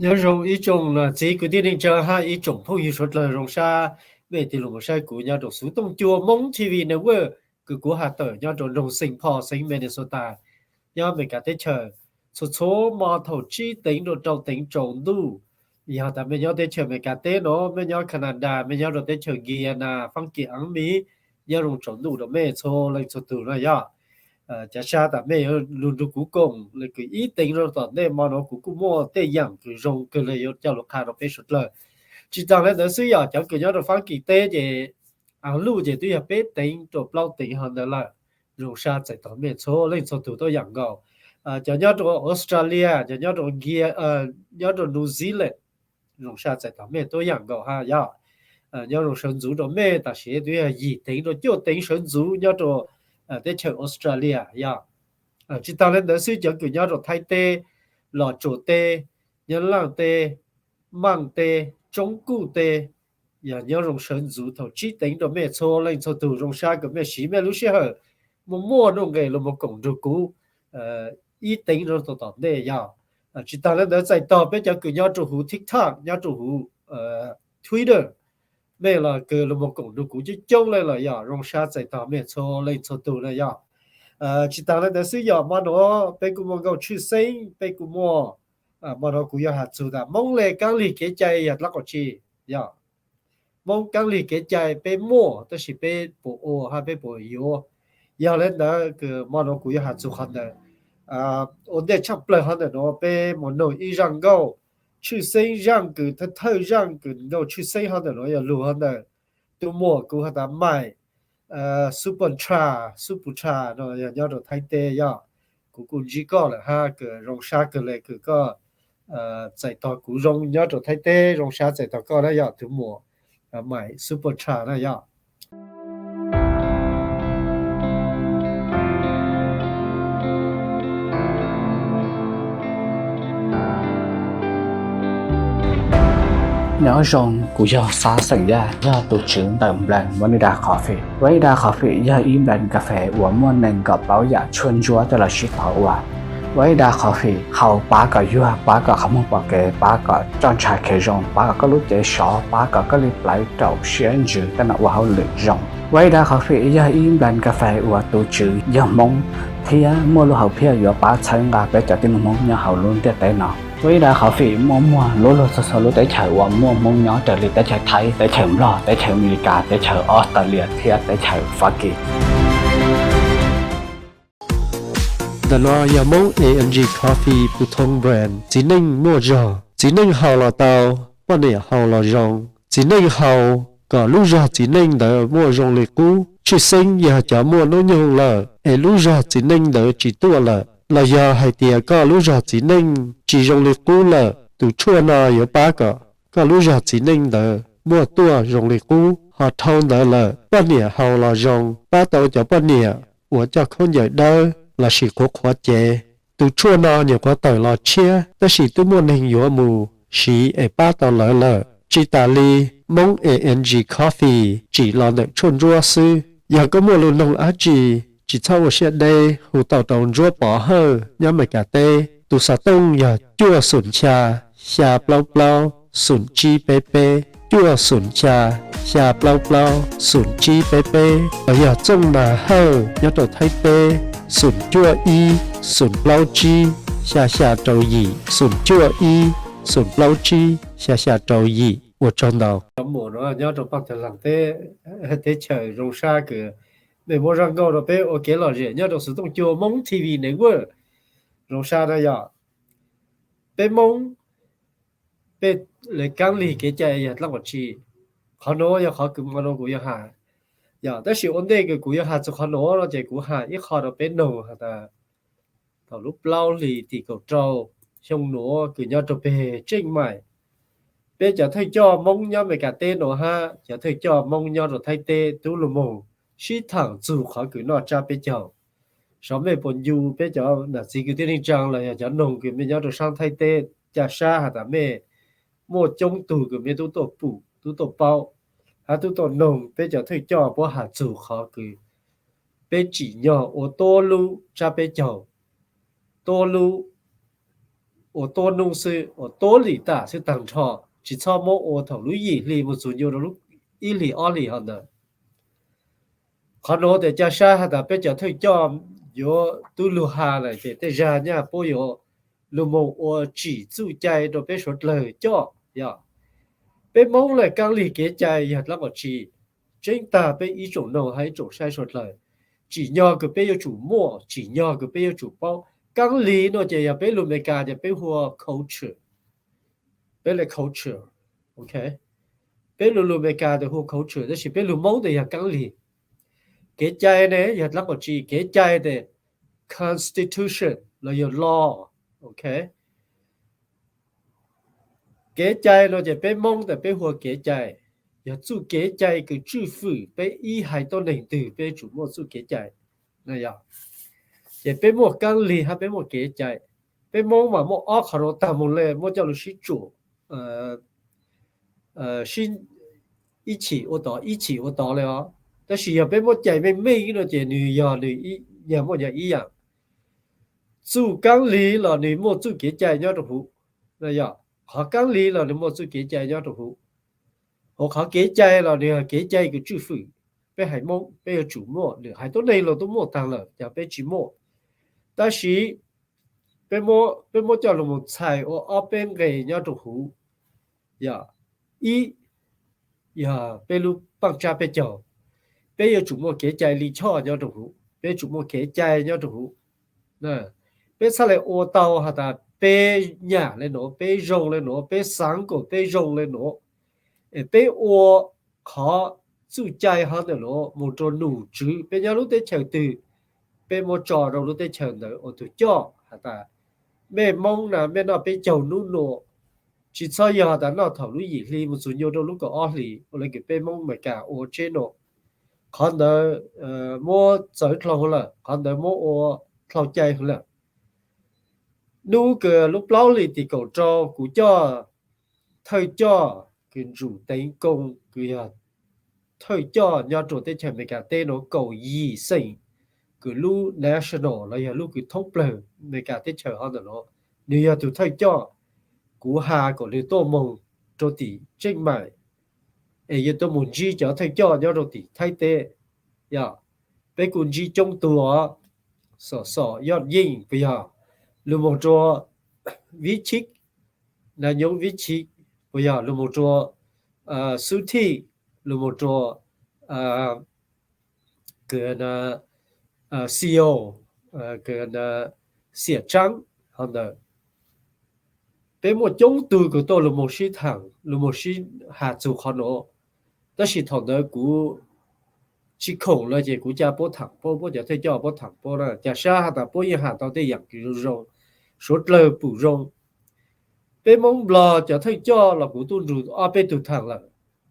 Nyob zoo ib tsoom niam txiv kwv tij neej tsa hab ib tsoom phooj ywg suav dlawg zoo sab mej tig lug moog saib kuv nyob rua xuv tooj cua Moob T V Network kws kuv has tawm nyob rua noog Saint Paul, xeev Minnesota, nyob Amelikas teb chaws. Txhua txhua mo thaum tsib teev rua rau teev tsaus ntuj, yog tas mej nyob teb chaws Amelikas teb nuav, mej nyob Canada, mej nyob rua teb chaws Guyana, faab kis aav mis, nyob zoo tsaus ntuj rua mej txhua leej txhua tug na yog. Cav sab tas mej yuav lug nrug kuv koom le kws ib teev rua tom ntej mo nuav kuv kuj muaj tej yaam kws zoo kawg le yuav coj lug qha rua peb suav dlawg. Tsi taag le ntawd xwb yog cov kws nyob rua faab kis teb ces luj ces twb yog peb teev rua plaub teev hov ntawd lawm. Zoo sab txais tos mej txhua leej txhua tug tuab yaam nkaus. Cov nyob rua Australia, cov nyob rua New Zealand, zoo sab txais tos mej tuab yaam nkaus hab yog. Nyob zoo sawv ntxuv rua mej, tam sim twb yog yim teev rua cuaj teev sawv ntxuv nyob rua teb chaws Australia yog. Tsi taag le ntawd xwb cov kws nyob rua Thaib teb, Los Tsuas teb, Nyab Laaj teb, Maaj teb, Tsoob Kuj teb, yog nyob zoo sawv ntxuv thaum tsib teev rua mej txhua leej txhua tug. Zoo sab kws mej siv mej lub sij hawm muaj muaj nuj nqes lug moog koom nrug kuv ib teev rua tom ntej yog. Tsi taag le ntawd txais tos peb cov kws nyob rua huv TikTok, nyob rua huv Twitter, mej los kws lug moog koom nrug kuv coob coob leej lawm yog. Zoo sab txais tos mej txhua leej txhua tug na yog. Tsi taag le ntawd xwb yog mo nuav peb kuj muaj nkauj tshwj xeeb, peb kuj muaj, mo nuav kuv yuav has txug tas Moob le kaab lig kev cai yog dlaab qhov tsi yog. Moob kaab lig kev cai peb muaj tab sis peb puas ua hab peb puas yuav. Yog le ntawd kws mo nuav kuv yuav has txug qhov ntawd. Ua ntej tshaaj plawg hov ntawm nuav peb moog noog ib zaaj nkauj tshwj xeeb, zaaj kws thawj thawj zaaj kws nkauj tshwj xeeb hov ntawm nuav yog lug hov ntawm tug muam kuv has tas Maim, Supatsha, Supatsha no yog nyob rua Thaib teb yog. Kuv kuj ntsib koj lawm hab kws zoo sab kawg le kws koj txais tos kuv zoo nyob rua Thaib teb. Zoo sab txais tos koj na yog tug muam Maim Supatsha na yog. Nyob zoo, kuv yog Xab xeem Yaj, yog tus tswv ntawm brand Vanida Coffee. Vanida Coffee yog ib brand kas fes uas muaj nees nkaum plaub yaam tshuaj ntsuab coj los sib tov ua. Vanida Coffee haus pab kom yuag, pab kom qhov muag pom kev, pab kom roj ntsha khev zoo, pab kom koj lub cev sov, pab kom koj li plawv raum siab ntsws tej no ua hauj lwm zoo. Vanida Coffee yog ib brand kas fes uas tus tswv yog Hmoob thiab muaj lub hauv phiaj yuav pab txhawb nqa peb cov tib neeg Hmoob nyob hauv lub ntiaj teb no. Vanida Coffee muaj muag luaj luag txhua txhua lub teb chaws uas muaj Hmoob nyob raws li teb chaws Thaib, teb chaws Nplog, teb chaws Amelikas, teb chaws Australia thiab teb chaws Fab Kis. Ntawm no yog Moob A M G Coffee 普通 brand, txiv neej muaj zog, txiv neej haus los tau, poj niam haus los zoo. Txiv neej haus kom lub zog txiv neej ntawd muaj zoo li qub. Tshwj xeeb yog cov muaj hnub nyoog lawm es lub zog txiv neej ntawd tsis tuaj lawm, los yog hais tias koj lub zog txiv neej tsis zoo li qub lawm, tus tshuaj no yuav pab kom koj lub zog txiv neej ntawd muaj tuaj zoo li qub. Ho dhau ntawd lawm, poj niam haus los zoo, pab tau cov poj niam uas coj khaub ncaws dawb lossis qhuav qhuav cev. Tus tshuaj no nyuam qhuav tawm los tshiab tab sis twb muaj neeg yuav mus siv es pab tau lawv lawm. Tsis tas li, Moob A M G Coffee tsim los ntawm tshuaj ntsuab xwb. Yog koj muaj lus noog dab tsi, tsis txhob ua siab deb, hu tau rau Ntsuab Pov Hawj nyob Amelikas teb. Tus xov tooj yog cuaj xoom xya, xya plaub plaub, xoom tsib peb peb, cuaj xoom xya, xya plaub plaub, xoom tsib peb peb, los yog Txooj Nas Hawj nyob rau Thaib teb, xoom cuaj ib, xoom plaub tsib, xya xya rau yim, xoom cuaj ib, xoom plaub tsib, xya xya rau yim. Ua tsaug ntau. Cov muam no nyob rau Paaj Tag Laag teb, teb chaws zoo sab kws mej muab zaj nkauj rau peb ua kev lom zem nyob rau xuv tooj cua Moob T V Network. Zoo sab na yog. Peb Moob, peb le kaab lig kev cai yog dlaab qhov tsi? Qhov nuav yog qhov kws mo nuav kuv yuav has. Yog, tab sis ua ntej kws kuv yuav has txug qhov nuav no ces kuv has ib qho rau peb noog has tas thaum lub plaub hlis tim kaum rau xyoo nuav kws nyob rau peg Tseej Maim, peb cov thawj coj Moob nyob Amelikas teb nuav hab cov thawj coj Moob nyob rau Thaib teb tub lug moog sib thaam txug qhov kws noj tsab peb caug. Xyov mej puas ncu peb cov nam txiv kwv tij neej tsaa los yog cov noog kws mej nyob rau saab Thaib teb ca sab has tas mej muaj coob tug kws mej tub tuaj pum, tub tuaj paub, hab tub tuaj noog peb cov thawj coj puab has txug qhov kws peb tsim nyog ua tuab lub tsab peb caug, tuab lub ua tuab nub xwb, ua tuab lim tam xwb tag nrho, tsis txhob muab ua thaum lub yim hli mus txug nyob rau lub ib hlis ob hlis ho ntawd. Qhov nuav tes ca sab has tas peb cov thawj coj yuav tub lug has lawm ces tej zag nyaj puab yuav lug moog ua tsim txuj cai rau peb suav dlawg coj yog. Peb Moob le kaab lig kev cai yog dlaab qhov tsi? Tseeb tag peb ib tsoom noog hab ib tsoom saib suav dlawg, tsim nyog kws peb yuav tsum muaj, tsim nyog kws peb yuav tsum paub. Kaab lig nuav ces yog peb lug Amelikas ces peb hu ua culture, peb le culture, ok. Peb lug lug Amelikas tes hu ua culture, tab sis peb lug Moob tes yog kaab lig. Kev cai ne yog dlaab qhov tsi? Kev cai tes constitution los yog law, ok. Kev cai nuav ces peb Moob tes peb hu ua kev cai, yog txuj kev cai kws tswj fwm peb ib haiv tuab neeg twg peb tsum muaj txuj kev cai. Ces peb muaj kaab lig hab peb muaj kev cai. Peb Moob mas muaj ob qhov nuav tag moog le, muab coj lug sib tsum, sib, ib chim ua tod ib chim ua tod le os. Tab sis yog peb muab cais meej meej no ces nwg yog nwg yog muaj yog ib yaam. Txuj kaab lig los nwg muaj txuj kev cai nyob rau huv, yog qhov kaab lig los nwg muaj txuj kev cai nyob rau huv. Hos qhov kev cai los nwg yog kev cai kws tswj fwm peb haiv Moob, peb yuav tsum muaj, nwg haiv tuab neeg los tub muaj tag lawm, yog peb tsis muaj. Tab sis peb muab coj lug moog txhais ua ob peb nqe nyob rau huv. Yog, ib, yog peb lub paaj tsab peb caug, peb yuav tsum muaj kev cai lij choj nyob rau huv, peb tsum muaj kev cai nyob rau huv. Peb txhaj le ua tau has tas peb nyam le nuav, peb zoo le nuav, peb xaav kuas peb zoo le nuav, es peb ua qhov txuj cai hov ntawm nuav moog rua num tswv peb nyob lub teb chaws twg, peb muab tso rau lub teb chaws ntawd ua tug coj has tas mej Moob na mej noj peb caug nub nua, tsis txhob yog tas noj thaum lub yim hli moog txug nyuas rau lub kaum ob hlis ua le kws peb Moob Amelikas ua tsheb nua. Qhov ntawd muab txawv dlhau huv lawm, qhov ntawd muab ua dlhau cai huv lawm. Nub kws lub plaub hlis tim kaum rau kuv coj thawj coj kws ntsum teev koo kws yog thawj coj nyob rua teb chaws Amelikas teb nuav kaum yim xeem, kws lub national los yog lub kws thoob plawg Amelikas teb chaws hov ntawm nuav, nwg yog tug thawj coj. Kuv has kom nwg tuaj moog rua tim Tseej Maim, es yuav tuaj moog ntsib cov thawj coj nyob rua tim Thaib teb. Yog, peb kuj ntsib coob tug os, Xom Xom Yoj Yeej puas yog, lug moog rua Vib Chib, Nas Nyob Vib Chib puas yog, lug moog rua Xub Thij, lug moog rua kws C E O, kws Xiam Tsaab hov ntawd. Peb muaj coob tug kws tuaj lug moog sib thaam, lug moog sib has txug qhov nuav. Tab sis thaum ntawd kuv tsis khoom lawm ces kuv ca puab thaam puab, puab cov thawj coj puab thaam puab na, ca sab has tas puab yeej has tau tej yaam kws zoo zoo, suav dlawg pum zoo. Peb Moob Nplog cov thawj coj los kuv tuaj nrug ob peb tug thaam lawm,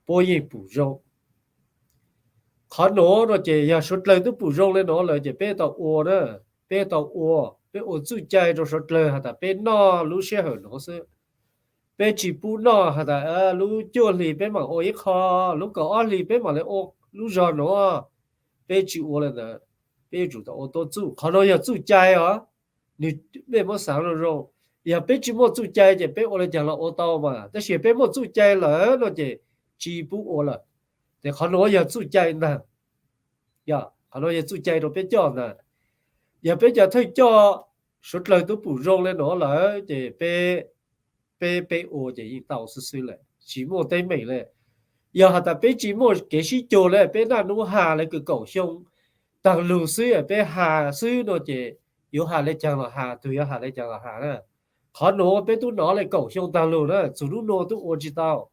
puab yeej pum zoo. Qhov nuav no ces yog suav dlawg tub pum zoo le nuav lawm ces peb tau ua na, peb tau ua, peb ua txuj cai rau suav dlawg has tas peb noj lub sij hawm nuav xwb. Peb tsis pub noj has tas lub cuaj hlis peb maam ua ib qho, lub kaum ob hlis peb maam le ua lub zog nuav. Peb tsis ua le ntawd, peb yuav tsum tau ua tuab txuj. Qhov nuav yog txuj cai os, nwg, mej muab xaav zoo zoo. Yog peb tsis muaj txuj cai ces peb ua le caag los ua tau mas, tab sis peb muaj txuj cai lawm no ces tsis pub ua lawm. Ces qhov nuav yog txuj cai ntag. Yog, qhov nuav yog txuj cai rau peb coj ntag. Yog peb cov thawj coj suav dlawg tub pum zoo le nuav lawm ces peb, peb, peb ua ces yeej tau xwb xwb lawm, tsis muaj teeb meem le. Yog has tas peb tsis muaj kev sib cug le, peb naj nub has le kws kaum xyoo taag lug xwb, peb has xwb no ces yuav has le caag los has, tug yuav has le caag los has na. Qhov nuav peb tub nov le kaum xyoo taag lug na, txug nub nua tub ua tsis tau.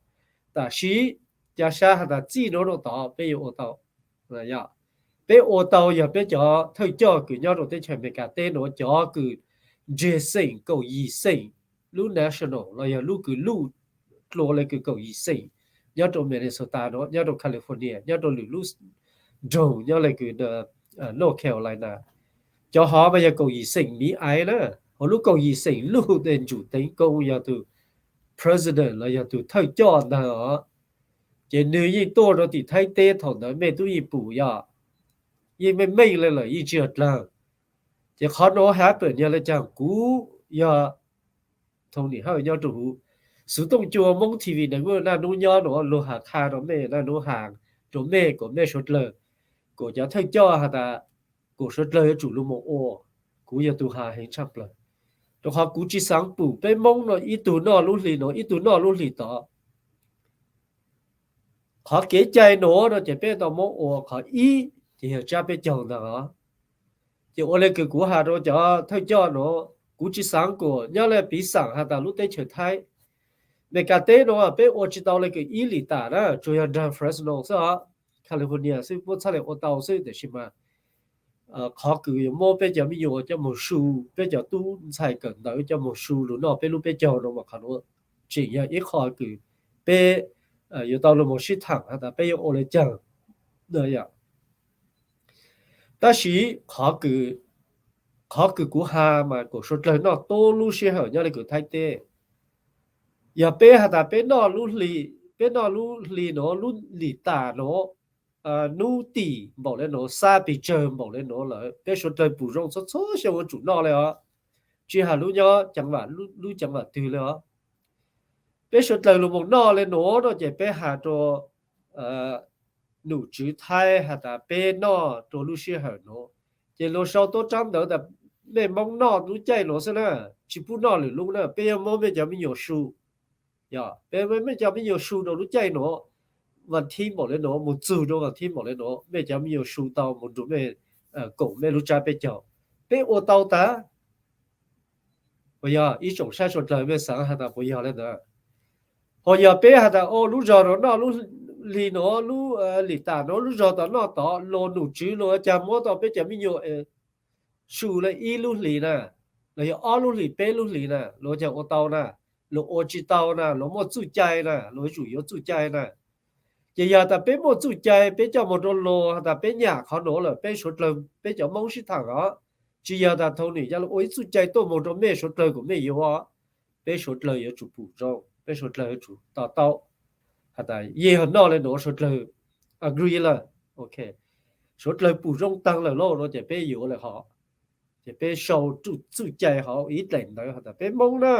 Tam sis ca sab has tas txij nuav rau tod peb yuav ua tau. Peb ua tau yog peb cov thawj coj kws nyob rau teb chaws Amelikas teb nuav, cov kws ntseg xeem kaum yim xeem, lub national los yog lub kws luj dlua le kws kaum yim xeem, nyob rau Minnesota nuav, nyob rau California, nyob rau lwm lub nroog nyob le kws North Carolina. Cov hov mas yog kaum yim xeem miv aiv na, hos lub kaum yim xeem luj tes ntsum teev koo yog tug president los yog tug thawj coj ntag os. Ces nwg yeej tuaj rau tim Thaib teb thaum ntawd mej tub yeej pum yog, yeej meej meej le lawm yeej tsis yog dlaag. Ces qhov nuav happen yog le caag? Kuv yog Thoob Nim Hawj nyob rau huv, Xuv Tooj Cua Moob T V ntawd kuj naj nub nyob no, luag has qha rau mej naj nub has rau mej kom mej suav dlawg, kom cov thawj coj has tas kom suav dlawg yuav tsum lug moog ua. Kuv yog tug has heev tshaj plawg, rau qhov kuv tsi xaav pum peb Moob no ib tug noj lub hli no ib tug noj lub hli tod. Qhov kev cai nuav no ces peb tau muab ua qhov ib, ces yog tsab peb caug ntag os. Ces ua le kws kuv has rau cov thawj coj nuav, kuv tsi xaav kuas nyob le piv xaam has tas lub teb chaws Thaib, Meskas teb nuav peb ua tsi tau le kws ib lim tam na, tsuas yog nraag Fresno xwb os, California xwb puab txhaj le ua tau xwb, tab sis mas qhov kws yuav muab peb cov me nyuam coj moog su, peb cov tub ntxhais kawm ntawv coj moog su lug noj peb lub peb caug no mas qhov nuav tseem yog ib qho kws peb yuav tau lug moog sib thaam has tas peb yuav ua le caag. Tab sis qhov kws kuv has mas kom suav dlawg noj tub lub sij hawm nyob le kws Thaib teb. Yog peb has tas peb noj lub hli, peb noj lub hli nuav lub lim tam nuav, nub tim npaum le nuav, xab pes tsawg npaum le nuav lawm, peb suav dlawg pum zoo txhua txhua xyoo yuav tsum noj le os. Tsi has lub nyob ceev vam, lub ceev vam twg le os. Peb suav dlawg lug moog noj le nuav no ces peb has rua num tswv Thaib has tas peb noj rua lub sij hawm nuav, ces luag sau tuab tsaab ntawv tas mej Moob noj lub caij nuav xwb na, tsi pub noj lwm lub na, peb yuav muab mej cov me nyuam su. Yog peb muab mej cov me nyuam su rua lub caij nuav, vas thib npaum le nuav mus txug rua vas thib npaum le nuav, mej cov me nyuam su tau mus nrug mej, koom mej lub tsab peb caug. Peb ua tau tas? Puas yog? Ib tsoom saib suav dlawg mej xaav has tas puas yog le ntawd? Ho yog peb has tas o lub zog nuav noj lub hli nuav, lub lim tam nuav lub zog tom noj tod, luag num tswv luag ua caag muab tau peb cov me nyuam su le ib lub hlis na, los yog ob lub hlis peb lub hlis na, luag ua caag ua tau na? Luag ua tsi tau na, luag muaj txuj cai na, luag yuav tsum yuav txuj cai na. Ces yog tas peb muaj txuj cai peb coj moog rua luag has tas peb nyam qhov nuav lawm, peb suav dlawg peb cov Moob sib thaam os, tsi yog tas Thoob Nim yuav lug ua ib txuj cai tuaj moog rua mej suav dlawg kom mej yuav. Peb suav dlawg yuav tsum pum zoo, peb suav dlawg yuav tsum to taub has tas yeej yog noj le nuav suav dlawg agree lawm, ok, suav dlawg pum zoo taag lawm lauj no ces peb yuav lawm hov. Ces peb sau txuj cai hov ib dlaim ntawd has tas peb Moob na,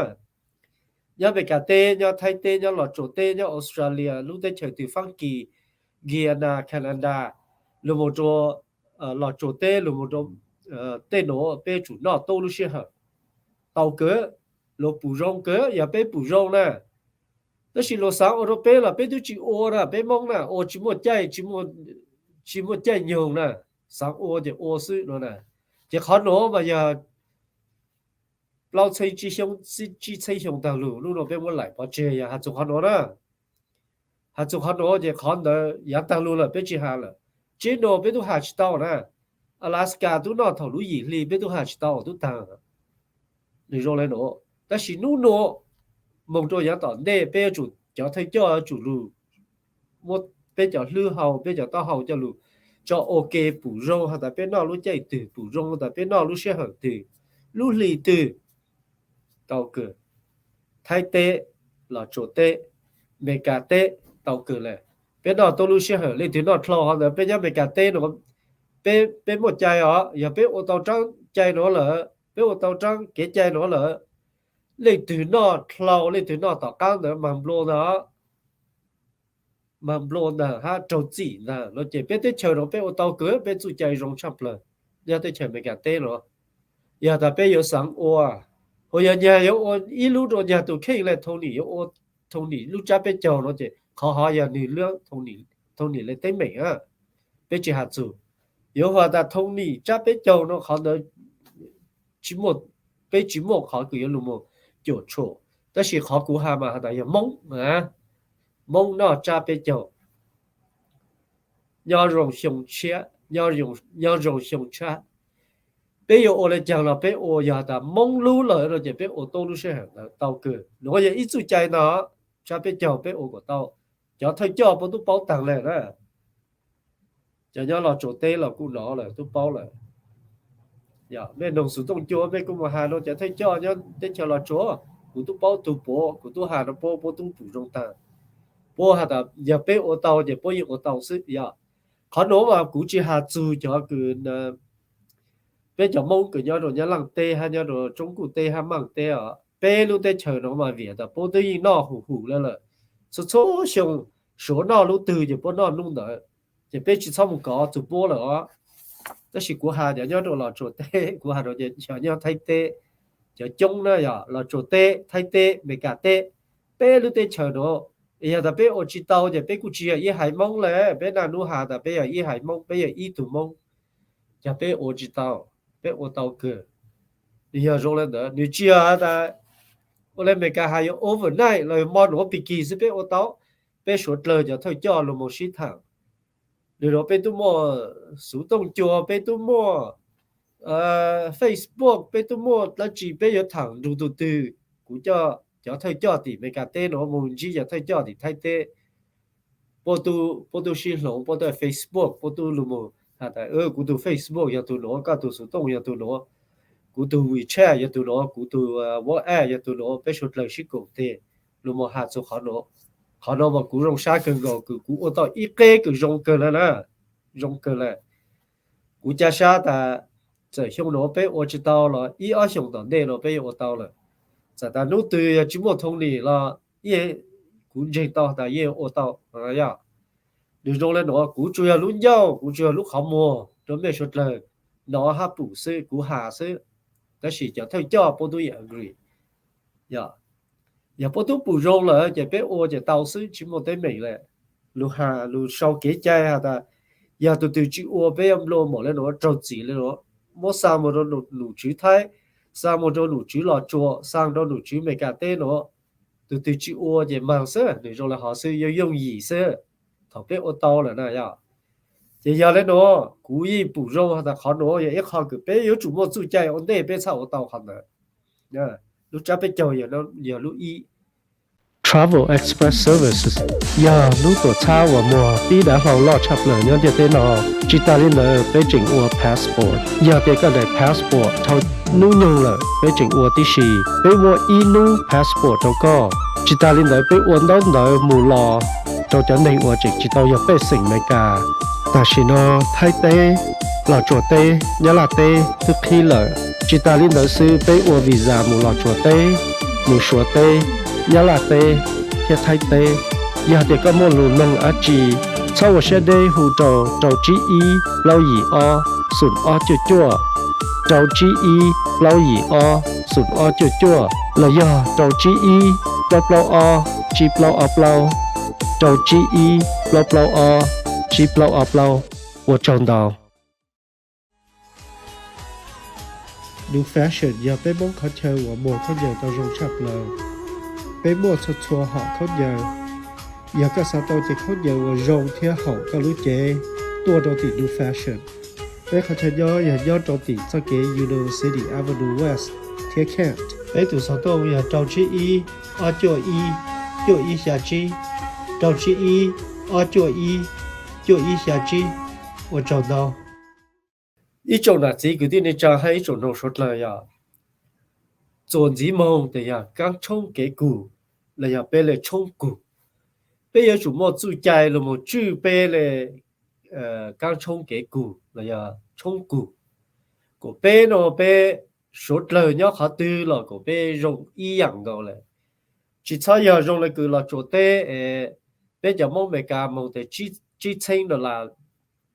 nyob Meskas teb, nyob Thaib teb, nyob Los Tsuas teb, nyob Australia, lub teb chaws twg, Faab Kis, Guyana, Canada, lug moog rua Los Tsuas teb, lug moog rua tej nuav peb tsum noj tub lub sij hawm. Tau kawg, luag pum zoo kawg yog peb pum zoo na. Tab sis luag xaav ua rua peb los peb twb tsi ua na, peb Moob na ua tsi muaj caij, tsi muaj caij nyoog na, xaav ua ces ua xwb no na. Ces qhov nuav mas yog plaub txheeb tsib xyoo, tsib txheeb xyoo taag lug, nub nua peb muab laim pov tseg yog has txug qhov nuav na. Has txug qhov nuav ces qhov ntawd yaav taag lug lawm peb tsi has lawm. Tseb nua peb tub has tsi tau na. Alaska tub noj thaum lub yim hli peb tub has tsi tau, tub taag. Nws zoo le nuav, tab sis nub nua moog rua yaav tom ntej peb yuav tsum, cov thawj coj yuav tsum lug muab peb cov hlwb hau, peb cov taub hau coj lug tso ua ke pum zoo has tas peb noj lub caij twg, pum zoo tas peb noj lub sij hawm twg, lub hli twg. Tau kawg. Thaib teb, Los Tsuas teb, Meskas teb, tau kawg le. Peb noj tub lub sij hawm, leej twg noj dlhau hov ntawd. Peb nyob Meskas teb no, peb muaj cai os, yog peb ua tau tsaab cai nuav lawm, peb ua tau tsaab kev cai nuav lawm, leej twg noj dlhau, leej twg noj tom qaab ntawd mas nplua ntag. Mas nplua ntag hab raug txim ntag no ces peb teb chaws no peb ua tau kawg, peb txuj cai zoo tshaj plawg. Nyob teb chaws Amelikas teb no, yog tas peb yuav xaav ua, hu yog nyag yuav ua ib lub rua nyag tus kheej le Thoob Nim yuav ua Thoob Nim lub tsab peb caug no ces qhov hov yog nwg lub Thoob Nim le teeb meem. Peb tsis has txug, yuav has tas Thoob Nim tsab peb caug no qhov ntawd tsis muaj, peb tsis muaj qhov kws yuav lug moog cuam tshuam. Tab sis qhov kuv has mas has tas yog Moob, Moob noj tsab peb caug, nyob zoo xyoo tshiab, nyob zoo xyoo tshab. Peb yuav ua le caag los peb ua, yog has tas Moob lub lawm no ces peb ua tub lub sij hawm ntawd tau kawg. Nuav yog ib txuj cai ntag, tsab peb caug peb ua kom tau. Cov thawj coj puab tub paub taag le na. Cov nyob Los Tsuas teb los kuj nov lawm, tub paub lawm. Mej noog Xus Tooj Cua mej kuj mus has rua cov thawj coj nyob teb chaws Los Tsuas, kuv tub paub tug puav, kuv tub has rua puab, puab tub pum zoo taag. Puab has tas yog peb ua tau ces puab yeej ua tau xwb yog. Qhov nuav mas kuv tsis has txug cov kws, peb cov Moob kws nyob rua Nyab Laaj teb hab nyob rua Tsoob Kuj teb hab Maaj teb os. Peb lub teb chaws no mas vim tas puab twb yeej noj hum hum le lawm, txhua txhua xyoo suav noj lub twg ces puab noj lub ntawd, ces peb tsis txhob mus kov txug puab lawm os. Tab sis kuv has cov nyob rau Los Tsuas teb, kuv has rau cov nyob Thaib teb, cov coob na yog Los Tsuas teb, Thaib teb, Amelikas teb, peb lub teb chaws no, yog tas peb ua tsis tau ces peb kuj tsis yog ib haiv Moob le, peb naj nub has tas peb yog ib haiv Moob, peb yog ib tug Moob, yog peb ua tsis tau, peb ua tau kawg. Nws yog zoo le ntawd, nws tsis yog has tas ua le Amelikas has yuav overnight los yog mo nuav pig kig xwb peb ua tau. Peb suav dlawg cov thawj coj lug moog sib thaam, nws rau peb tub muaj xuv tooj cua, peb tub muaj Facebook, peb tub muaj dlaab tsi, peb yuav thaam nrug tug twg? Kuv coj cov thawj coj tim Amelikas teb no moog ntsib cov thawj coj tim Thaib teb, puab tub sib hloov, puab tub Facebook, puab tub lug moog has tas kuv tug Facebook yog tug nuav, koj tug xuv tooj yog tug nuav, kuv tug WeChat yog tug nuav, kuv tug WhatsApp yog tug nuav, peb suav dlawg sib koom tes lug moog has txug qhov nuav. Qhov nuav mas kuv zoo sab kawg nkaus kws kuv ua tau ib qeb kws zoo kawg le na, zoo kawg le. Kuv ca sab tas txawm xyoo nuav peb ua tsis tau los ib ob xyoos tom ntej no peb yuav ua tau lawm. Txawm tas nub twg yog tsis muaj thoo nim los kuv ntseeg tau tas yeej ua tau. Yog nws zoo le nuav, kuv tsuas yog lub ncauj, kuv tsuas yog lub qhov muag rau mej suav dlawg nov hab pum xwb, kuv has xwb, tab sis cov thawj coj puab tub yeej agree. Yog, yog puab tub pum zoo lawm ces peb ua ces tau xwb, tsis muaj teeb meem le. Lug has lug sau kev cai has tas yog tug twg tsis ua peb yuav nplua npaum le nuav, raug txim le nuav, muab xaa moog rau num tswv Thaib, xaa moog rau num tswv Los Tsuas, xaa rau num tswv Amelikas teb nuav. Tug twg tsis ua ces maag xwb, nws zoo le hov xwb, yooj yooj yim xwb. Thaum peb ua tau lawm na yog. Ces yog le nuav kuv yeej pum zoo has tas qhov nuav yog ib qho kws peb yuav tsum muaj txuj cai ua ntej peb txhaj ua tau qhov ntawd. Lub tsab peb caug yog lub ib. Travel Express Services yog lub tuam txhab uas muag pib dav hlau loj tshaj plaws nyob ntiaj teb no. Tsis tas li ntawd peb tseem ua passport. Yog tias koj daim passport dhau hnub nyoog lawm peb tseem ua tib si. Peb muaj ib hnub passport rau koj. Tsis tas li ntawd peb ua ntaub ntawv mus los rau cov neeg uas tseem tsis tau yog pej xeem Amelikas. Tam sim no Thaib teb, Los Tsuas teb, Nyab Laj teb twb qhib lawm. Tsis tas li ntawd xwb peb ua visa mus Los Tsuas teb, mus Suav teb, Nyab Laj teb thiab Thaib teb. Yog tias koj muaj lus noog dab tsi, txhob ua siab deb hu rau rau tsib ib plaub yim ob xoom ob cuaj cuaj, rau tsib ib plaub yim ob xoom ob cuaj cuaj los yog rau tsib ib plaub plaub ob tsib plaub ob plaub, rau tsib ib plaub plaub ob tsib plaub ob plaub. Ua tsaug ntau. New Fashion yog peb Moob qhov chaw uas muag khaub ncaws tau zoo tshaj plaws. Peb muaj txhua txhua hom khaub ncaws. Yog koj xav tau cev khaub ncaws uas zoo thiab haum koj lub cev, tuaj rau tim New Fashion. Peb qhov chaw nyob yog nyob rau tim txoj kev University Avenue West thiab Kent. Peb tus xov tooj yog rau tsib ib ob cuaj ib cuaj ib xya tsib, rau tsib ib ob cuaj ib cuaj ib xya tsib. Ua tsaug ntau. Ib tsoom nam txiv kwv tij neej tsa hab ib tsoom noog suav dlawg yog, txuas ntxiv moog tes yog kaab tshoob kev kug los yog peb le tshoob kug. Peb yuav tsum muaj txuj cai lug moog tswj peb le kaab tshoob kev kug los yog tshoob kug, kom peb no peb suav dlawg nyob qhov twg los kom peb zoo ib yaam nkaus lawm. Tsis txhob yog zoo le kws Los Tsuas teb es peb cov Moob Amelikas moog tes tsib txheeb dollar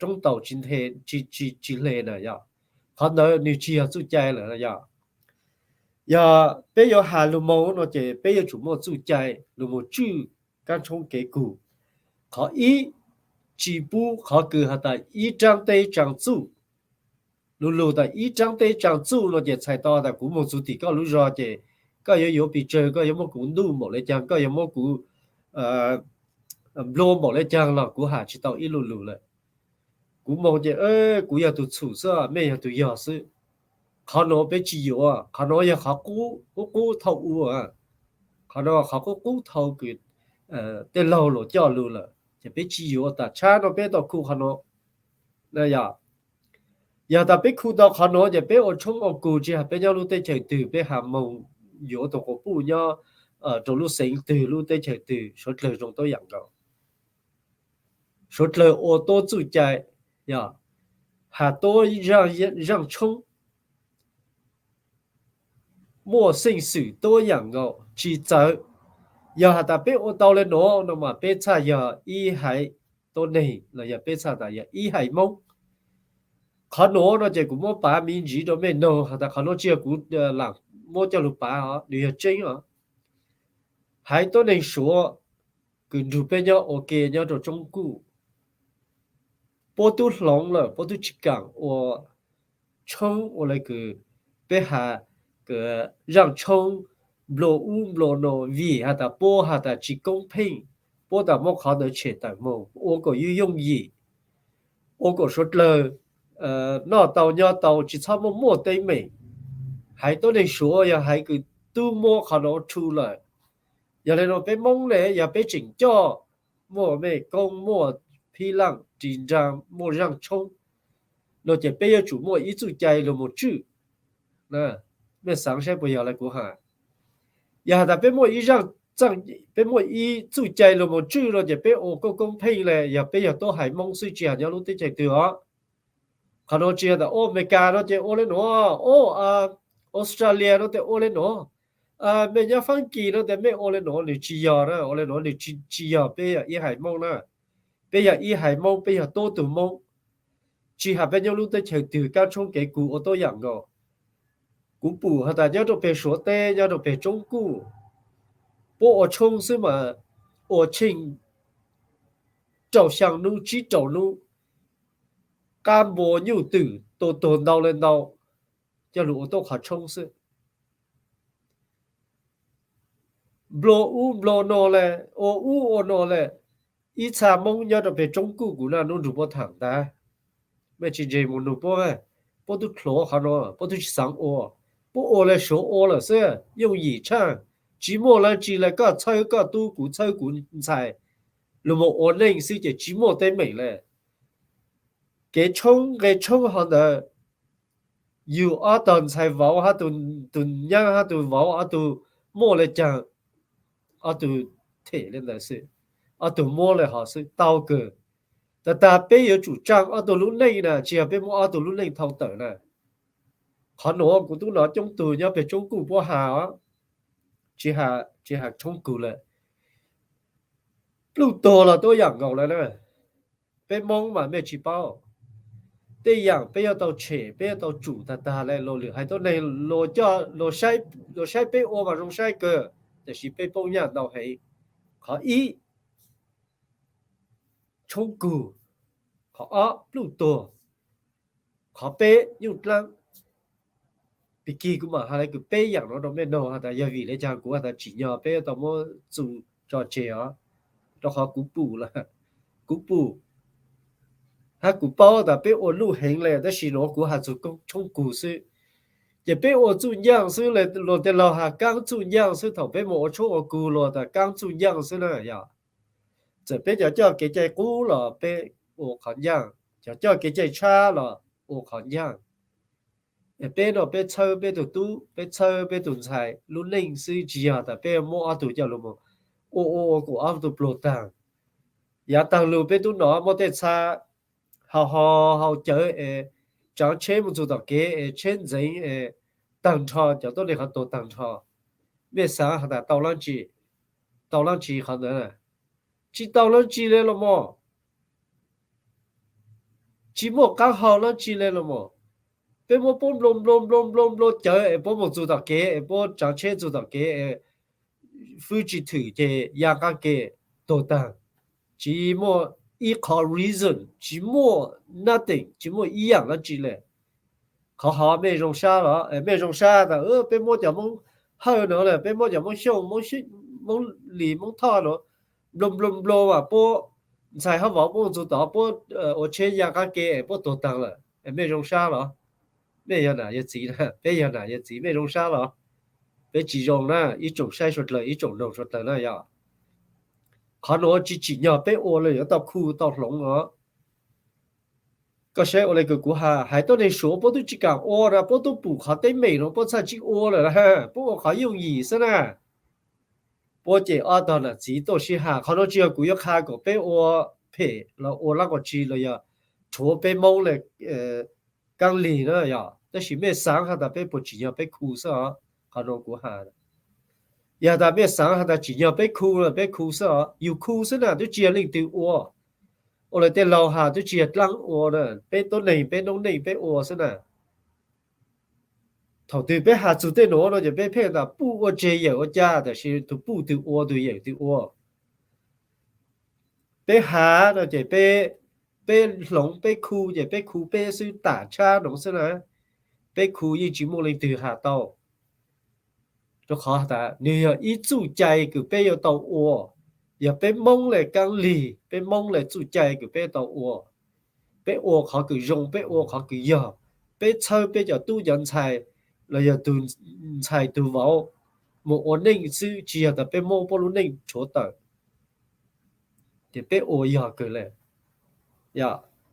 roob taus tsis hle na yog. Qhov ntawd nwg tsis yog txuj cai lawm yog. Yog peb yuav has lug moog no ces peb yuav tsum muaj txuj cai lug moog tswj kaab tshoob kev kug. Qhov ib, tsis pub qhov kws has tas ib raab teb tsaa txuj. Lug lug tas ib raab teb tsaa txuj no ces txhais tau tas kuv moog txug tim koj lub zog ces koj yuav yuav pes tsawg, koj yuav muab kuv ntuj npaum le caag, koj yuav muab kuv nplua npaum le caag los kuv has tsis tau ib lu lug lawm. Kuv moog ces kuv yog tug txhum xwb, mej yog tug yog xwb. Qhov nuav peb tsis yuav, qhov nuav yog qhov qub qub thau ua, qhov nuav qhov qub qub thau kws tej laug luas coj lug lawm ces peb tsis yuav. Tam tshab no peb tau khu qhov nuav. Yog, yog tas peb khu tau qhov nuav ces peb ua tshoob ua kug tsis has peb nyob lub teb chaws twg, peb has moog yuav tug quas puj nyob rau lub xeev twg lub teb chaws twg suav dlawg zoo tuab yaam nkaus. Suav dlawg ua tuab txuj cai, yog, has tuab zaaj tshoob. muaj xeeb xwm tuab yaam nkaus tsis txawv. Yog has tas peb ua tau le nuav no mas peb txhaj yog ib haiv tuab neeg los yog peb txhaj tas yog ib haiv Moob. Qhov nuav no ces kuv muab pav me ntsiv rua mej noog has tas qhov nuav tsi yog kuv lam muab coj lug pav os, nwg yog tseeb os. Haiv tuab neeg Suav kws nrug peb nyob ua ke nyob rua Tsoob Kuj, puab tub hloov lawm, puab tub tsi kaam ua tshoob ua le kws peb has zaaj tshoob nplua ub nplua no vim has tas puab has tas tsi koob pheej, puab tas muab qhov ntawd tshem tawm moog ua kom yooj yooj yim, ua kom suav dlawg noj tau nyob tau tsi txhob muaj muaj teeb meem. Haiv tuab neeg Suav yog haiv kws tub muab qhov nuav rhu lawm. Yog le nuav peb Moob le yog peb tseem coj muaj mej koob muaj phib laaj ris nraag muaj zaaj tshoob no ces peb yuav tsum muaj ib txuj cai lug moog tswj. Mej xaav saib puas yog le kuv has. Yog has tas peb muaj ib zaaj, peb muaj ib txuj cai lug moog tswj no ces peb ua koob koob pheej le yog peb yog tuab haiv Moob xwb tsi has nyob lub teb chaws twg os. Qhov nuav tsi has tas ua Amelikas no ces ua le nuav, ua Australia no ces ua le nuav, mej nyob Faab Kis no ces mej ua le nuav, nwg tsi yog na, ua le nuav nwg tsi, tsi yog peb yog ib haiv Moob na. Peb yog ib haiv Moob, peb yog tuab tug Moob, tsi has peb nyob lub teb chaws twg kaab tshoob kev kug ua tuab yaam nkaus. Kuv pum has tas nyob rua peg Suav teb, nyob rua peg Tsoob Kuj, puab ua tshoob xwb mas ua tsheej rau xyaa nub tsib rau nub, qaab npua nyuj twm tua tuag ntau le ntau, coj lug ua tuab qhov tshoob xwb. Nplua ub nplua no le, ua ub ua no le, ib txha Moob nyob rua peg Tsoob Kuj kuv naj nub nrug puab thaam ntag. Mej tsi ntse moog nug puab, puab tub dlhuav qhov nuav, puab tub tsi xaav ua, puab ua le Suav ua lawm xwb, yooj yim tshaj, tsi muaj dlaab tsi le, koj txhawb koj tub, kuv txhawb kuv ntxhais, lug moog ua neej xwb ces tsi muaj teeb meem le. Kev tshoob nqe tshoob hov ntawd, yug ob tog ntxhais vauv hab tug nyaab hab tug vauv ob tug muaj le caag, ob tug them le ntawd xwb, ob tug muab le hov xwb tau kawg. Tag tag peb yuav tsum tsaa ob tug lub neej na, tsi yog peb muab ob tug lub neej thau tawm na. Qhov nuav kuv tub nov coob tug nyob peg Tsoob Kuj puab has os, tsi has tshoob kug le, pluj tuag los tuab yaam nkaus le na. Peb Moob mas mej tsi paub, tej yaam peb yuav tau tshem, peb yuav tau tsum tag tag le. Luas lwm haiv tuab neeg luas saib peb ua mas zoo saib kawg, tab sis peb poob nyaj ntau heev. Qhov ib, tshoob kug. Qhov ob, pluj tuag. Qhov peb, nyuj dlaab. Pig kig kuv mam has le kws peb yaam nuav rua mej noog has tas yog vim le caag kuv has tas tsim nyog peb yuav tau muab txum tso tseg os. Rua qhov kuv pum lawm, kuv pum hab kuv paub tas peb ua luj heev le, tab sis nuav kuv has txug tshoob kug xwb. Ces peb ua txuj ncaaj xwb le, luag tej laug has kaab txuj ncaaj xwb, thaum peb moog ua tshoob ua kug luag tas kaab txuj ncaaj xwb na yog. Txawm peb cov coj kev cai qub los peb ua qhov ncaaj, cov coj kev cai tshab los ua qhov ncaaj. Peb no peb txhawb peb tug tub, peb txhawb peb tug ntxhais lub neej xwb, tsi yog tas peb muab ob tug coj lug moog ua ua ua kuas ob tug pluag taag. Yaav taag lug peb tub nov muaj tej txha hau hau hau cawv es tsaav tsheb moog txug tom kev es tsheb ntxeev es taag nrho, cov tuab neeg qhov tuag taag nrho. Mej xaav has tas tau dlaab tsi, tau dlaab tsi qhov ntawd? Tsi tau dlaab tsi le los mas. Tsi muaj qaab hau dlaab tsi le los mas. Peb muab puab nplua nplua nplua nplua nplua cawv es puab moog txug tom kev es puab tsaav tsheb txug tom kev es fwb tsi thwm ces ya qaab ke tuag taag. Tsi muaj ib qhov reason, tsi muaj nothing, tsi muaj ib yaam dlaab tsi le. Qhov hov mej zoo sab los? Mej zoo sab tas peb muab cov Moob Hawj no le, peb muab cov Moob Xyooj, Moob Lis, Moob Thoj no nplua nplua nplua mas puab ntxhais hab vauv puab moog txug tom puab ua tsheb ya qaab ke es puab tuag taag lawm, mej zoo sab los? Mej yog nam yog txiv na, peb yog nam yog txiv, mej zoo sab los? Peb tsi zoo na, ib tsoom saib suav dlawg, ib tsoom noog suav dlawg na yog. Qhov nuav tsi tsim nyog peb ua le yuav tau khu tau hloov os. Koj saib ua le kws kuv has, haiv tuab neeg Suav puab tub tsi kaam ua na, puab tub pum qhov teeb meem no puab txhaj tsi ua lawm na, puab ua qhov yooj yim xwb na. Puab ces ob tog nam txiv tuaj sib has, qhov nuav tsi yog kuv yuav qha kom peb ua phem los ua lab qhov tsi los yog rhuav peb Moob le kaab lig na yog, tab sis mej xaav has tas peb puas tsim nyog peb khu xwb os. Qhov no kuv has, yog tas mej xaav has tas tsim nyog peb khu los peb khu xwb os, yus khu xwb na, twb tsis yog leej twg ua. Ua lawv tej laug has twb tsis yog dlaab ua na, peb tuab neeg peb noob neej peb ua xwb na. Thaum twg peb has txug tej nuav no ces peb pheej tas puj ua tseg yawm ua ca, tab sis tug puj twg ua tug yawm twg ua. Peb has no ces peb, peb hloov peb khu ces peb khu peb xwb tam tshab no xwb na. Peb khu yeej tsis muaj leej twg has tau, rua qhov tas nwg yog ib txuj cai kws peb yuav tau ua. Yog peb Moob le kaab lig, peb Moob le txuj cai kws peb tau ua. Peb ua qhov kws zoo, peb ua qhov kws yog, peb txhawb peb cov tub cov ntxhais los yog tug ntxhais tug vauv mus ua neej xwb, tsis yog tas peb muab puab lub neej rhuav tawm. Ces peb ua yog kawg le.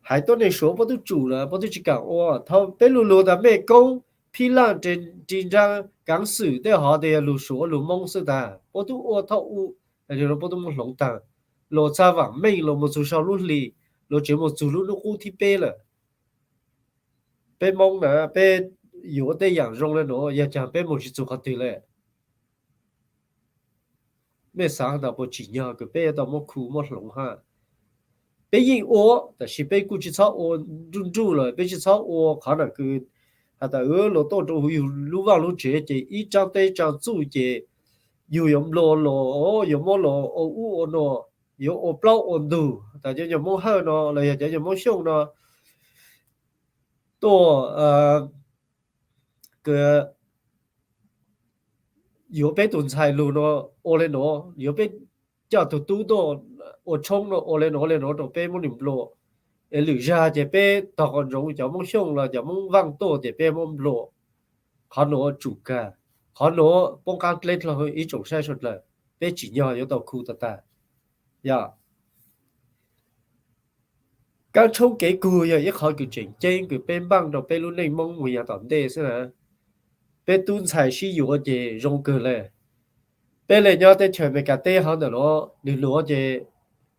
Haiv tuab neeg Suav puab tub tsum lawm puab tub tsis kaam ua. Thaum peb lug lug tas mej koob phij laj ri nraag kaav xwm tej hov tas yog lug Suav lug Moob xwb tas puab tub ua thaum u, puab tub muab hloov taag. Luas txhaj vaam meej luas mus txug sau lub hli, luas tseem mus txug lub nub qub thib peb lawm. Peb Moob na peb yuav tej yaam zoo le nuav yog caag peb mus tsis txug qhov twg le. Mej xaav tas puas tsim nyog kws peb tau muab khu muab hloov hab? Peb yeej ua, tab sis peb kuj tsis txhob ua nruj nruj lawm, peb tsis txhob ua qhov nam kws has tas luas tuaj rua huv yug lub vaaj lub tsev ces ib tsaab teb tsaab txuj ces yug yuav nplua los, yuav muab los ua ub ua no, yuav ua plaub ua ntug, tas cov nyuas Moob Hawj no los yog cov nyuas Moob Xyooj no tuaj yuav peb tug ntxhais lug no ua le nuav, yuav peb coj tug tub tuaj ua tshoob no ua le nuav le nuav rau peb muab nws nplua. Es lwm zag ces peb tog qos ntsoov cov Moob Xyooj los cov Moob Vaaj tuaj ces peb muab nplua. Qhov nuav tsum kag, qhov nuav poob qaab dleb dlhau hwv ib tsoom saib suav dlawg, peb tsim nyog yuav tau khu tag tag. Yog kaab tshoob kev kug yog ib qhov kws tseem ceeb kws peb npaaj rau peb lub neej Moob mus yav tom ntej xwb na. Peb tub ntxhais sib yuav ces zoo kawg le. Peb le nyob teb chaws Amelikas teb hov ntawm nuav, nwg luav ces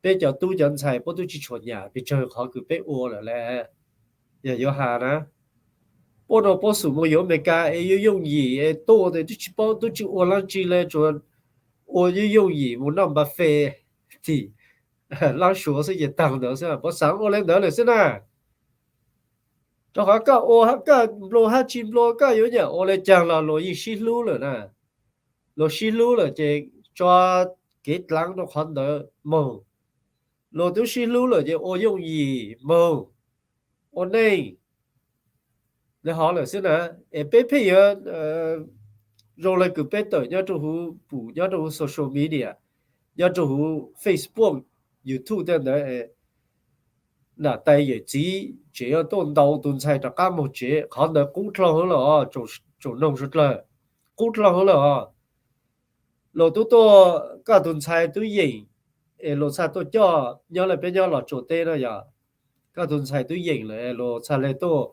peb cov tub cov ntxhais puab tub tsis tshua nyam pes tsawg qhov kws peb ua lawm le. Yog yuav has na, puab nuav puab xum mus yuav Amelikas es yuav yooj yim es tuaj tes tub tsis paub tub tsis ua laab tsi le, tsuas ua yooj yooj yim mus noj npa fes tim laab Suav xwb ces taag ntawd xwb, puas xaav ua le ntawd lawm xwb na. Rau qhov koj ua koj nplua hab tsis nplua koj yuav nyam ua le caag los luas yeej sib hlub lawm na. Luas sib hlub lawm ces tso kev dlaav rau qhov ntawd moog. Luas tub sib hlub lawm ces ua yooj yim moog, ua neej le hov lawm xwb na. Es peb pheej yuav zoo le kws peb tawm nyob rau huv pum nyob rau huv social media, nyob rau huv Facebook, YouTube tej ntawd, nam tais yawm txiv tseem yuav tuaj ntaus tug ntxhais rov qaab moog tsev, qhov ntawd qub dlhau hwv lawm, tsoom noog suav dlawg, qub dlhau hwv lawm os. Luas tub tuaj, koj tug ntxhais tub yeem, es luas txhaj tuaj coj nyob le peb nyob Los Tsuas teb na yog. Koj tug ntxhais tub yeem lawm luas txhaj le tuaj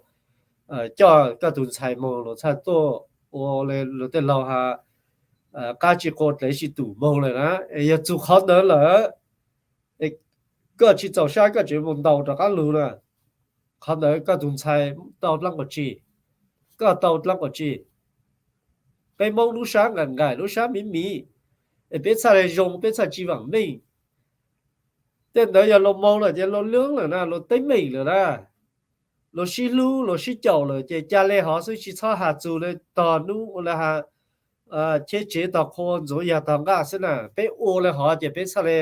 coj koj tug ntxhais moog, luas txhaj tuaj ua le luas tej laug has, qab tsi qua dlev tsi tum moog lawm na. Es yog txug qhov ntawd lawm, koj tsis txaus sab koj tseem mus ntaus rov qaab lug na. Qhov ntawd koj tug ntxhais tau dlaab quas tsi? Koj tau dlaab quas tsi? Peb Moob lub sab nqaim nqaim lub sab miv miv, es peb txhaj le zoo peb txhaj tsi vaam meej. Tej ntawd yog luas moog lawm ces luas lwb lawm na, luas teeb meem lawm na. Luas sib hlub luas sib caum lawm ces ca le hov xwb, tsis txhob has txug le tog nub ua le has cheb tsev tog qhua ntxuav yag tog nqaj xwb na. Peb ua le hov ces peb txhaj le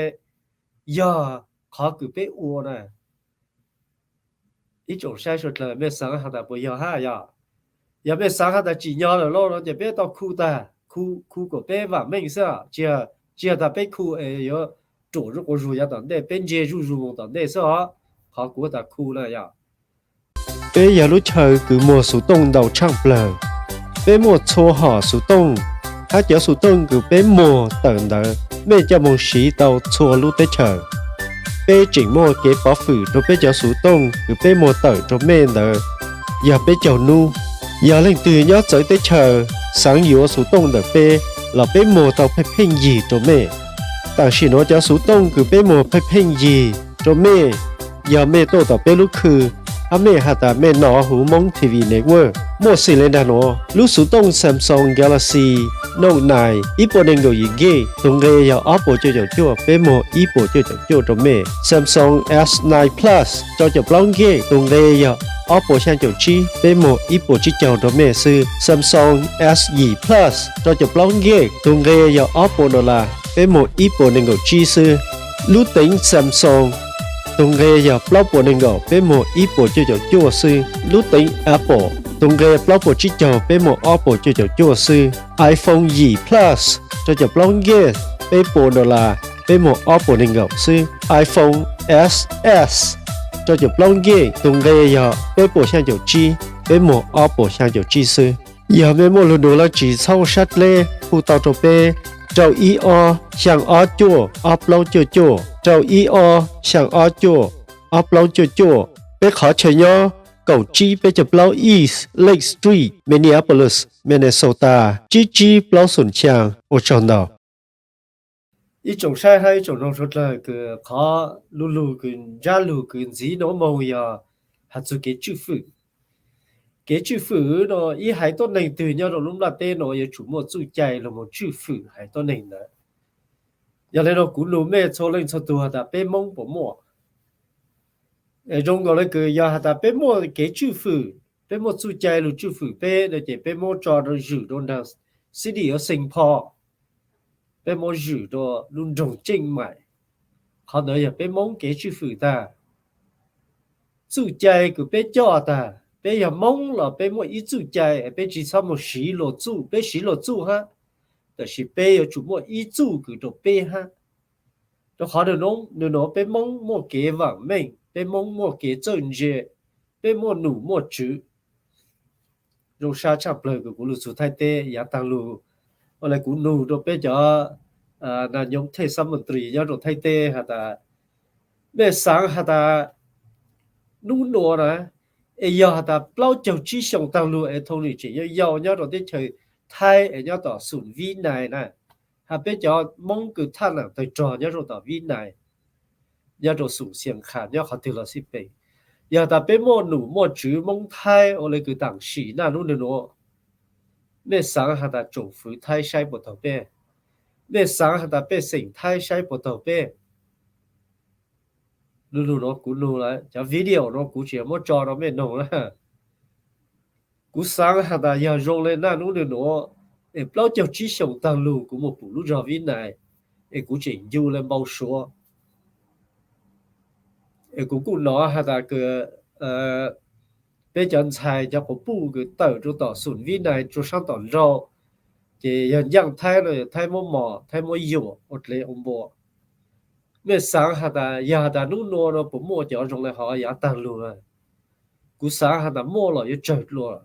yog qhov kws peb ua na. Ib tsoom saib suav dlawg, mej xaav has tas puas yog hab yog? Yog mej xaav has tas tsim nyog lawm lauj no ces peb tau khu tag, khu kom peb vaam meej xwb, tsis yog tas peb khu es yuav ruam zuj quas zug yav tom ntej, peb ntsia zuj zus mus tom ntej xwb os. Qhov kuv tas khu na yog, peb yog lub chaw kws muag xuv tooj ntau tshaaj plawg. Peb muaj txhua hom xuv tooj, hab cov xuv tooj kws peb muag tawm ntawd mej coj moog siv tau txhua lub teb chaws. Peb tseem muaj kev pov fwm rua peb cov xuv tooj kws peb muag tawm rua mej ntawd yog peb caug nub. Yog leej twg nyob txawv teb chaws xaav yuav xuv tooj ntawm peb los peb muag tau pheej pheej yig rua mej. Tam sim nuav cov xuv tooj kws peb muag pheej pheej yig rua mej, yog mej tuaj tom peb lub khw hab mej has tas mej nov huv Moob TV Network, Muaj xim li nram nuav: lub xuv tooj Samsung Galaxy Note nine ib puas neeg nkaum yim nkiv, tus nqi yog ob puas cuaj caum cuaj, peb muag ib puas cuaj caum cuaj rau mej. Samsung S nine Plus rau caum plaub nkiv, tus nqi yog ob puas xyaa caum tsib, peb muag ib puas tsib caug rau mej xwb. Samsung S yim Plus rau caum plaub nkiv, tus nqi yog ob puas dollar, peb muag ib puas nees nkaum tsib xwb. Lub teev Samsung, tus nqi yog plaub puas nees nkaum, peb muag ib puas cuaj caum cuaj xwb. Lub teev Apple, tus nqi plaub puas tsib caug, peb muag ob puas cuaj caum cuaj xwb. iPhone yim Plus rau caum plaub nkiv, peb puas dollar, peb muag ob puas nees nkaum xwb. iPhone S S rau caum plaub nkiv, tus nqi yog peb puas xyaa caum tsib, peb muag ob puas xyaa caum tsib xwb. Yog mej muaj lug dua dlaab tsi txhob sab dleb, hu tau rau peb rau ib ob xyaa ob cuaj ob plaub cuaj cuaj, rau ib ob xyaa ob cuaj ob plaub cuaj cuaj. Peb qhov chaw nyob kaum tsib peb caug plaub East Lake Street, Minneapolis, Minnesota, tsib tsib plaub xoom xyaa. Ua tsaug ntau. Ib tsoom saib hab ib tsoom noog suav dlawg kws qhov lu lug kws ntsab lug kws ntxiv nuav moog yog has txug kev tswj fwm. Kev tswj fwm no ib haiv tuab neeg twg nyob rau lub nplaj teb no yuav tsum muaj txuj cai lug moog tswj fwm haiv tuab neeg ntawd. Yog le nuav kuv nug mej txhua leej txhua tug has tas peb Moob puas muaj? Zoo nkaus le kws yog has tas peb muaj kev tswj fwm, peb muaj txuj cai lug tswj fwm peb no ces peb muab tso rau zwm rau nraag city of Saint Paul, peb muab zwm rau lub nroog Tseej Maim. Qhov ntawd yog peb Moob kev tswj fwm tag. Txuj cai kws peb coj tag, peb yog Moob los peb muaj ib txuj cai, peb tsi txhob moog siv luag txuj, peb siv luag txuj hab, tab sis peb yuav tsum muaj ib txuj kws rau peb hab. Rau qhov nwg nuav peb Moob muaj kev vaam meej, peb Moob muaj kev txawj ntse, peb muaj num muaj tswv. Zoo sab tshaj plawg kws kuv lug txug Thaib teb yav taag lug, ua le kuv nug rau peb cov nas nyob thej xab moos ntri nyob rau Thaib teb has tas, mej xaav has tas nub nuav na, es yog has tas plaub caug tsib xyoos taag lug es thoo nwg tseem yau yau nyob rau teb chaws Thaib es nyob tom xoom Vib Nais na, has peb cov Moob kws thaj nam tawg rog nyob rau tom Vib Nais, nyob rau xoom Xias Khas nyob qhov twg los xij peem, yog has tas peb muaj num muaj tswv Moob Thaib ua le kws taam sim naj nub nwg nuav, mej xaav has tas tsoom fwv Thaib saib puas taug peb? Mej xaav has tas pej xeem Thaib saib puas taug peb? Nub nuav kuv nug lawm, cov video nuav kuv tsi muab tso rau mej noog na. Kuv xaav has tas yog zoo le naj nub nwg nuav, es plaub caug tsib xyoos taag lug kuv moog pum lub zog Vib Nais, es kuv tseem ncu le npau suav. Es kuv kuj nov has tas kws peb cov ntxhais cov quas puj kws tawm rau tom xoom Vib Nais rua saab tom nraug, ces yog ncaaj Thaib no yog Thaib muab mos, Thaib muab yuam ua dlev ua npua. Mej xaav has tas yog has tas nub nuav no puas muaj cov zoo le hov yav taag lug? Kuv xaav has tas muaj los yuav tsawg dlua.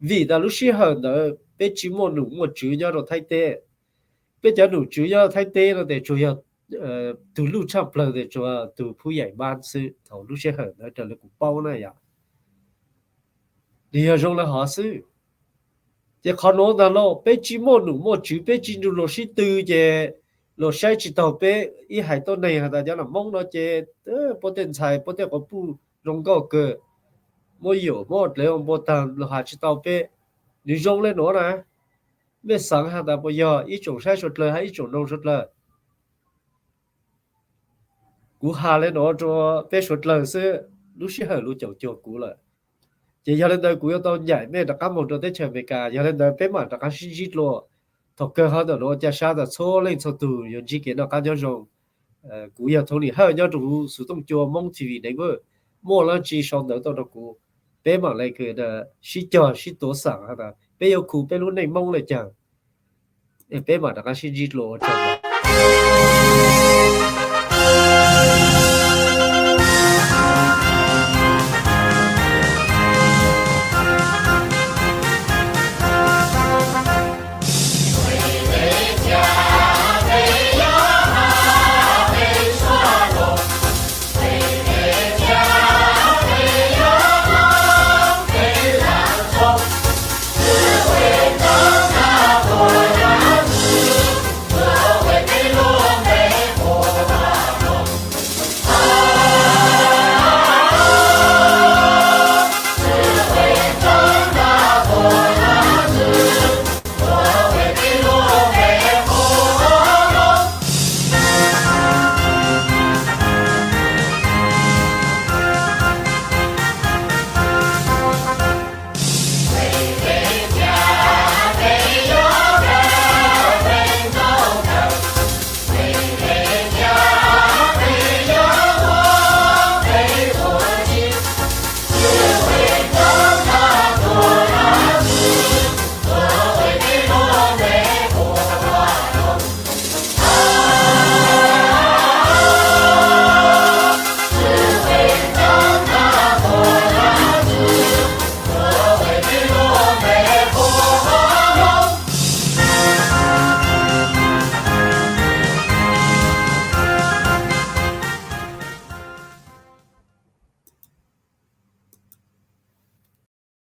Vim tas lub sij hawm ntawd peb tsi muaj num muaj tswv nyob rau Thaib teb. Peb cov num tswv nyob Thaib teb no tes tsuas yog tug luj tshaj plawg tes tsuas tug Phub Yaim Npab xwb thaum lub sij hawm ntawd raws le kuv paub na yom. Nws yog zoo le hov xwb. Ces qhov nuav ntag lauj, peb tsi muaj num muaj tswv, peb tsi nrug luag sib tw ces luag saib tsi taug peb. Ib hais tuab neeg has tas cov nam Moob no ces puab tej ntxhais puab tej quas puj zoo nkauj kawg, muab yuam muab dlev ua npua taag luag has tsi tau peb. Nws zoo le nuav na. Mej xaav has tas puas yog ib tsoom saib suav dlawg hab ib tsoom noog suav dlawg? Kuv has le nuav rua peb suav dlawg xwb, lub sij hawm luag caum cuag kuv lawm. Ces yog le ntawd kuv yuav tau ncaim mej rov qab moog rua teb chaws Amelikas, yog le ntawd peb maam rov qab sib ntsib dlua. Thaum kawg hov ntawm nuav ca sab tas txhua leej txhua tug yuav ntsib kev noj qab nyob zoo. Kuv yog Thoob Lim Hawj nyob rua huv xuv tooj cua Moob T V Network, muaj dlaab tsi sau ntawv tuaj rua kuv, peb maam le kws sib cog sib tuav xaam has tas peb yuav khu peb lub neej Moob le caag, es peb maam rov qab sib ntsib dlua ua tsaug.